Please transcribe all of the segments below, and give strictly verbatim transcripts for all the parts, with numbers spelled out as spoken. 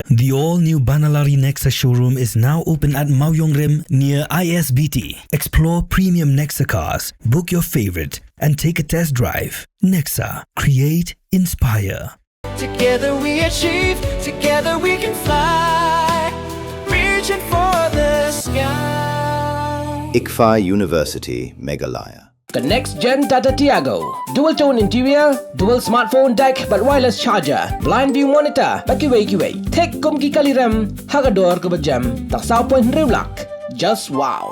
The all-new Banalari Nexa showroom is now open at Mawiongrim near I S B T. Explore premium Nexa cars, book your favorite, and take a test drive. Nexa, create, inspire. Together we achieve, together we can fly, reaching for the sky. ICFAI University, Meghalaya. The next gen Tata Tiago. Dual tone interior, dual smartphone deck, bad wireless charger, blind view monitor, bad kiwei kiwei. Thik kum ki kali rem, ha ka dor kaba jem, tang saw point hynriew lak. Just wow.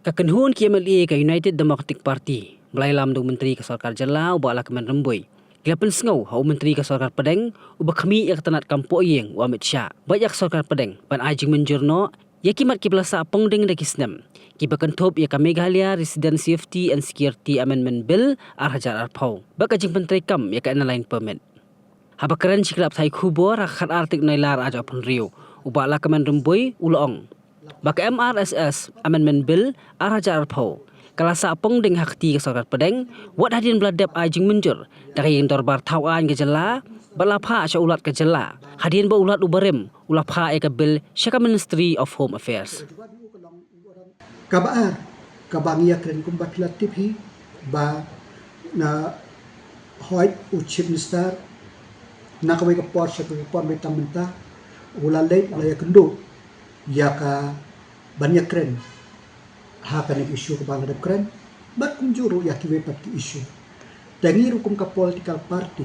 Ka kynhun ki M L A ka United Democratic Party, ba la ïalam da u Myntri ka Sorkar Jylla, u Bah Lahkmen Rymbui, ki la pynsngew ha u Myntri ka Sorkar Pdeng, u ba khmih ïa ka tnat kam poh ïing, u Amit Shah, bad ïa ka Sorkar Pdeng ban ai jingmynjur noh ïa ki mat kiba la sah pongdeng da ki snem, kiba kynthup ïa ka Meghalaya Resident Safety and Security Amendment Bill ar hajar arphew, bad ka jingpyntreikam ïa ka Inner Line Permit. Haba kren sha ki lad pathai khubor ha ka khatar tarik Nailar ar hajar arphew hynriew, u Bah Lahkmen Rymbui u la ong ba ka M R S S Amendment Bill ar hajar arphew ka la sah pongdeng ha kti ka Sorkar Pdeng, wat hadien ba la dep ai jingmynjur da ka Ïing Dorbar Thaw Aiñ ka Jylla, bad la phah sha u Lat ka Jylla, hadien ba u Lat u barim u la phah ïa ka bill sha ka Ministry of Home Affairs. Kaba ar, kaba ngi ïakren kumba phi la tip hi, ba na hooid u Chief Minister, na kawei ka por sha kawei ka por, mynta mynta, u la leit, u la ïakynduh ïa ka ban ïakren ha kane ka issue kaba nga dep kren, bad kumjuh ruh ïa kiwei pat ki issue. Te ngi ruh kum ka political party,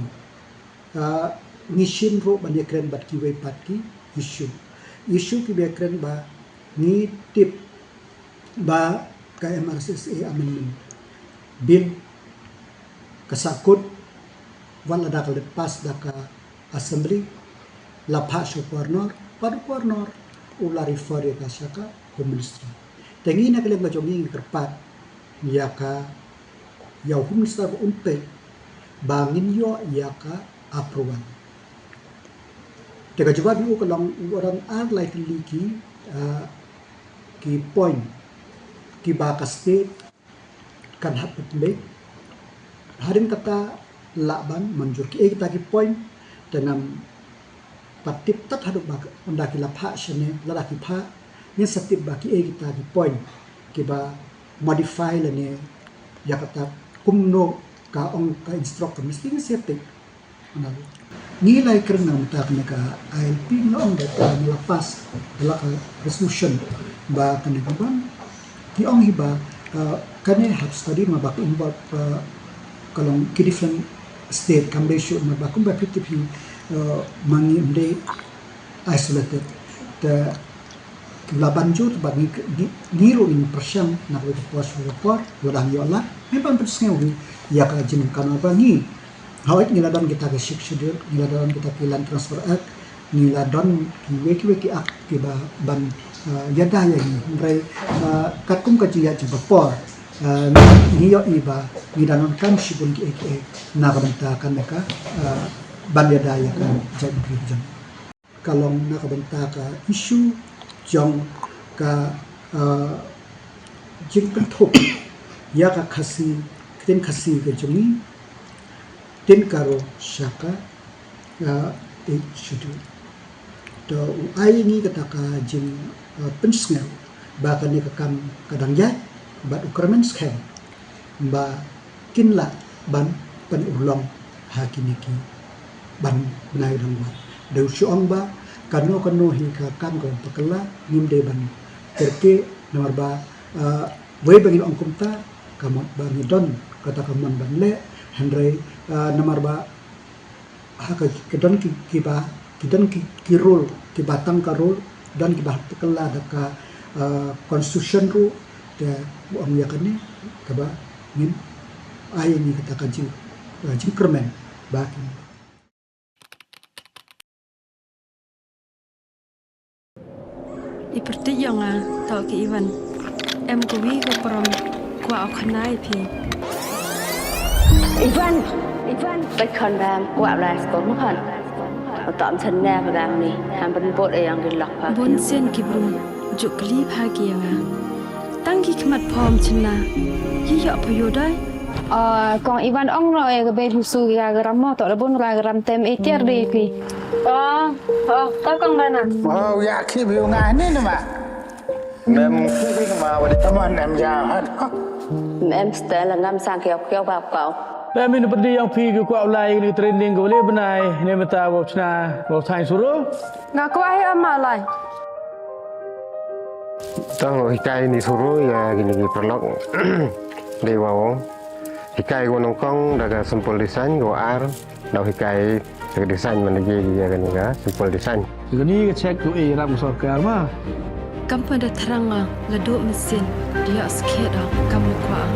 ah, ngi shim ruh ban ïakren bad kiwei pat ki issue. Issue kiba ïakren ba ngi tip ba ka M R S S A Amendment Bill ka sahkut, wat lada ka la dep pass da ka Assembly, la phah sha u Governor, bad u Governor u la refer ïa ka sha ka Home Ministry. Te ngi na ka liang ka jong ngi ngi kyrpad ïa ka, ïa u Home Minister ba un peit ba ngin ïoh ïa ka approval. Te ka jubab ïa u ka long, u don ar lai tylli ki, ah, ki point kiba ka state kan hap ban pynbeit. Hadien kata lah ban mynjur kiei kita ki point, te ngam pat tip tat haduh ba ynda ki la phah shane, lada ki phah, ngin sa tip ba kiei kita ki point kiba modify lane ïa kata kumno ka ong ka instruct ka mesti ngin sa tip. Ngi la ïakren na mynta kane ka I L P, ngi la ong da ka, ngi la pass da la ka resolution ba kane ka ban, ngi ong hi ba, uh, kane hap study, ma ba ka involve, uh, ka long ki different state, kam dei shuh ma ba kumba phi tip hi, uh, ma ngi ym dei isolated. Te la ban jur ba ngi, ngi, ngi ruh ngin pyrshang na kawei ka por sha kawei ka por, lada ngi ïoh lad, ngi ban pynsngew hi ïa ka jingkynmaw ba ngi, hooid, ngi la don kita ki Sixth Schedule, ngi la don kita ki Land Transfer Act, ngi la don kiwei kiwei ki act kiba ban, ah, ïada ïa ngi. Hynrei, ah, katkum ka jingïaid jingpyrpor, ah, ngi ïohi ba ngi da donkam shibun kiei kiei na ka bynta kane ka, ah, ban ïada ïa ka jaitbynriew ka jong ngi. Ka long na ka bynta ka issue jong ka, ah, jingkynthup ïa ka Khasi, ktien Khasi ka jong ngi, ktien Garo sha ka, ah, Eighth Schedule. To u ai ngi kata ka jing, ah, pynsngew ba kane ka kam ka dang ïaid, bad u kyrmen skhem ba kin lah ban pynurlong ha kine ki ban bnai dang wan. Dei u shu ong ba kano kano hi ka kam ka ban pynkylla, ngim dei ban kyrkieh, namar ba, ah, wei ba ngin ong kumta, ka mut ba ngi don kata ka mon ban leh, hynrei, ah, namar ba ha ka, ka don ki, kiba, ki don ki, ki rule, kiba tang ka rule, don kiba hap pynkylla da ka, ah, constitution ruh, te u ong ïa kane kaba ngin ai ngi kata ka jing, ah, jingkyrmen ba kin. I pyrthei ïa nga, to ki Ivan. Em kawi ka prom, kwah u khana ïa phi. Ivan! Ivan! Peit khon bam, kwah blai sko mo khon. Uto am sen ne pagam ni, ham pynbot ïa yang ki lok pha. Bun sien ki briew ju kylli bha ki ïa nga. Tang ki khmat phom chynna, ïa ïoh pha ïoh dai. Kong Ivan ong noh ïa ka bei lhusu ïa ka ram mo, to da bun ra ka ram tem ïa tiar dei phi. Oh, oh, ka kong Dana. Oh, ïa ki bi nga ni nama. Mem ki bi ma wa di. Tama nem ja hat. Mem sta la ngam sang kiau kiau ba kau. Mem in pedi yang phi ki kwah ulai ni training ko le benai ne meta wa chna wa thang suru. Nga kwah hi ama lai. Tang hikai ni suru ïa kini ki paralok. Dei wa ong. Hikai ko nongkong da ka simple design ko ar. Dau hikai ka design man lagi ïa kani ka simple design. Kani ka check tu eh ram sorkar ma. Kam pynda thrang nga la duh mesin dia skhet da kam kwah.